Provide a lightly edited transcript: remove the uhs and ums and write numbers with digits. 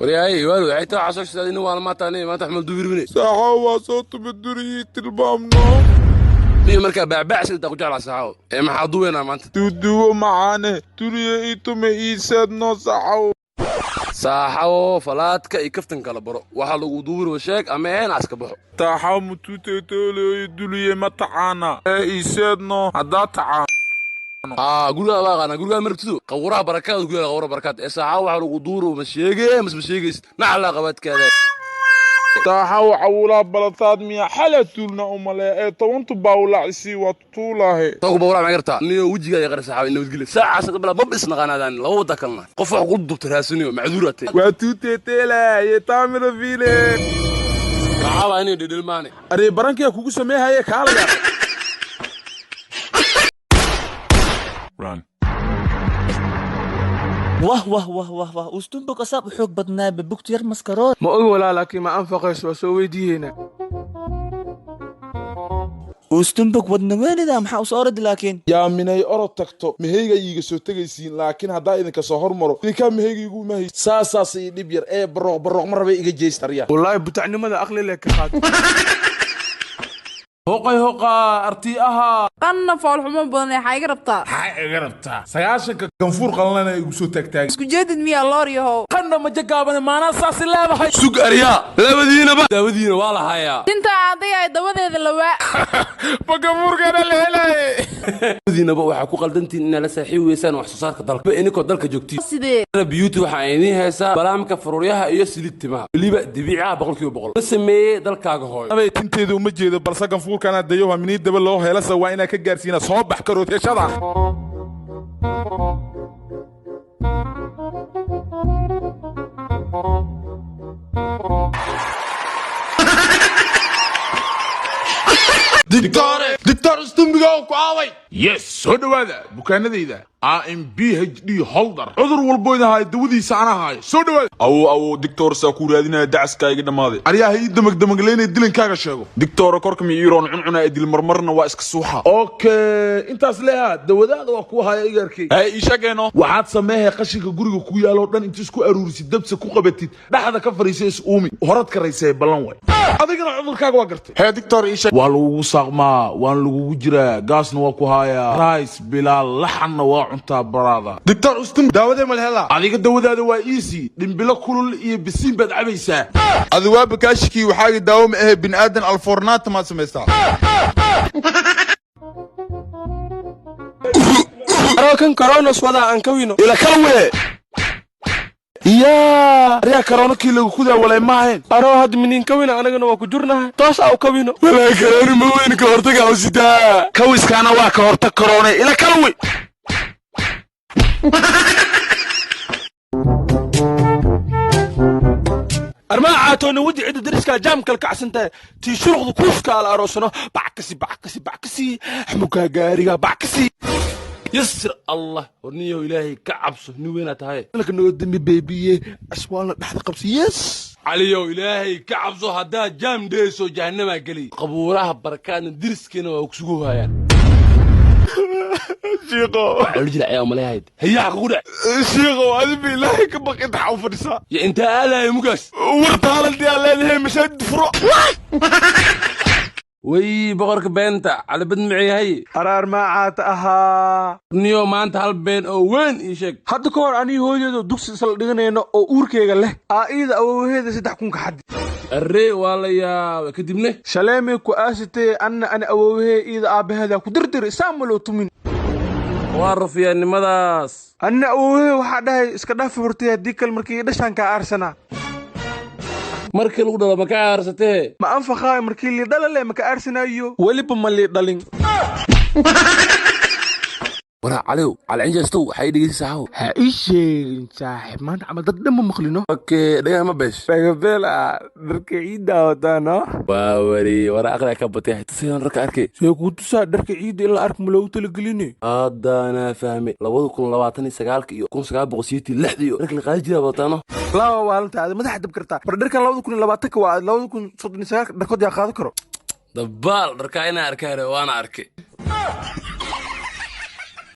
Waryahay waalo waxay taa xasoo shidadin waa ma taanay maanta xmal duubirwine. Saaxo waa soo tubaduriyey tilmaamno. Niyo markaa baabacsi inta ku jeclaa saaxo ee maxaa duweynaa maanta? Duuduwo macaane duriye ii tume ii seedno saaxo. Saaxo falaadka iyo kaftan kala baro waxaa lagu duubiro sheeg ama een aska baxo. Taaxo mutuuteetooley duliye ma tacaana ee ii seedno haddaa tacaan. Gurigaa baa aqaanaa gurigaa marabtido qawraha barakaad ku yaala qawraha barakaad ee saaxo waxaa lagu duuro ma sheegee mas ma sheegaysid naclaa qabaadkaada. Taaxaw cawulaa balataad miya xala tuulna u maleeya ee tobantu baawlacisii waa tuulaahe. Toku bawlaa ma gartaa niyo wejigaa yaqar saaxo in nabadgelyo saacaas qabla mab isnaqaanaadaan laba wada kalna qof wax ku dubta raasiniyo macduur atay. Waa tuuteeteelaaye taamira fiile. Kacaaba inay dhidhilmaane. Aree barankiyaa kugu sameehaye kaalaya. Run. Wah wah wah wah wah, ustunbog asaab u xoog badnaa babugta yar maskarood. Ma og walaa, laakiin ma anfaqayso, waa soo weydiiyeynaa. Ustunbog wadna weynida maxaa usoo oradi laakiin? Yaa minay orod tagto meheyga iiga soo tegaysiin, laakiin haddaa idinka soo hormaro idinkaa meheyga igu mahay saasaas ii dhib yar ee barooq barooq ma rabay iga jeystarya. Wallaahi butacnimada aqli leh ka qaad. Hoqay hoqaa artii ahaa. Qanna foolxumo badan ee xaa iga rabtaa? Maxaa iga rabtaa? 90-ka ganfuur qalanana igu soo taagtaagay. Isku jeedid miyaa looryahow? Qanna maja gaabane maanaa saasi leedahay. Sug aryaa labadiinaba daawadiina waa la hayaa. Tinta aadayay dabadeeda lawaa. Ma ganfuurkaana la helaaye? Labadiinaba waxaa ku qaldantiin inaad la saaxiibi weysaan wax soo saarka dalka ininkoo dalka joogtiin. Sidee? Beauty waxaa idiin haysaa balaamka faruuryaha iyo silid timaha weliba dabiicaha 100% la sameeyey dalkaaga hooyo. Abay tinteeda uma jeedo balse ganfuurkaana dayoha minii daba loo helasa waa inaa ka gaarsiina soo bax karooteshada. Dictore, Dictor Stumbigo ku aaway. Yes, soo dhawaada bukaanadayda. AMBHD holder. Cudur walbo idin hayo dawadiisa ana hayo. Soo dhawaada. Awow awow dictor saa ku raadinaya dacaska iga dhammaaday. Aryaha ii damag damagleynay dilankaaga sheego. Dictor korka mi iiroon cuncuna idil marmarna waa iska suuxa. Okay, intaas leeha dawadaada waa ku haya igarkay. Hay ii sheegeeno. Waxaad sameeyay qashinka guriga ku yaalo dhan inta isku aruurisid dabse ku qabatid dhaxda ka fariisay is uumi horad ka raysay ballan way. Adigana cudurkaaga waa gartay. Hee dictor ii sheeg. Waa lagugu saaqmaa, waan lagugu jiraa, gaasna waa ku hayaa, rice bilaa laxanna waa cuntaa baraada. Dictor ustum daawadee ma la helaa? Adiga dawadaada waa easy, dhimbilo kulul iyo bisiin baad cabaysaa. Adi waa bakaashikii waxaaga daawo ma ahe bini'aadan alfornaata maad samaystaa. Arookan koronos wadaa aan ka wino. Ila kalwe. Yaa, aryaa karoona kii lagu kudaa walay ma ahayn. Aroo hadda miniin ka wina anagana waa ku jurnahay toos aa u ka wino. Walaa karooni ma weyn ka hortaga awsitaa. Kawiskaana waa ka hortag karoone ila kalwe. Armaa caatoona weji cidda dariskaa jaamkal kacsan tahay tii shuruqda kuuskaa la aroosano backasi backasi backasi xamukaa gaariga backasi. Yasir Allah warniyow ilaahay ka cabso nin weynaa tahay. Halka noo dambi beebiye aswaalna dhexda qabsi yes. Caliyow ilaahay ka cabso haddaad jaam dheyso jahanamaa geli qabuuraha barakaadna diriskeena waa kusugu hayaan. Shiiqo. Waxaa jira ayaa umaleeyahayd hayaha kugu dhac. Shiiqo adi ba ilaahay ka baq inta xaw fadhisaa. Ya intaa aadaya mugaas. War taalantii aan leedahay masaajid furo. Way boqorka beenta calibad maciyahay. Araar maacaata ahaa. Niyo maanta hal been oo weyn ii sheeg. Hadda ka hor anii hooyadeedoo dugsi isla dhiganayno oo uurkeyga leh aa iida awowaheeda 3000 ka xaddi. Arre waa la yaabay kadibne. Shaleemay ku aasitee anna ani awowahee iida aabbaheeda ku dirdiri saa ma loo tumin. Waa rufiyaannimadaas. Anna awowahee waxaa dhahay iska dhaafi hortay haddii kale markii dhashaan kaa aarsanaa. Markii lagu dhalo ma ka aarsatee? Ma anfaqaayo markii lii dhalale ma ka aarsanaayo weliba ma lii dhalin. Waraa caliw calcinjaastow waxay dhegeysa saaxow. Ha ii sheegin saaxiib maanta camal dad dhan ma maqlino. Okay dhagaha ma beesh. Dhagabeel ah dharka ciidda wataano. Waa wari waraa aqliga ka batay tusayan dharka arkay. See kuu tusaa dharka ciidda in la arko ma loogu talageline. Haddaanaa fahmay 2029 iyo 1986 iyo dharka la qaadi jiraa wataano. Laba waalinta aad madaxa dab kartaa bar dharkan 2020 waa 2039 dharkood yaa qaadan karo. Dabaal dharkaa inaa arkaa waana arkay.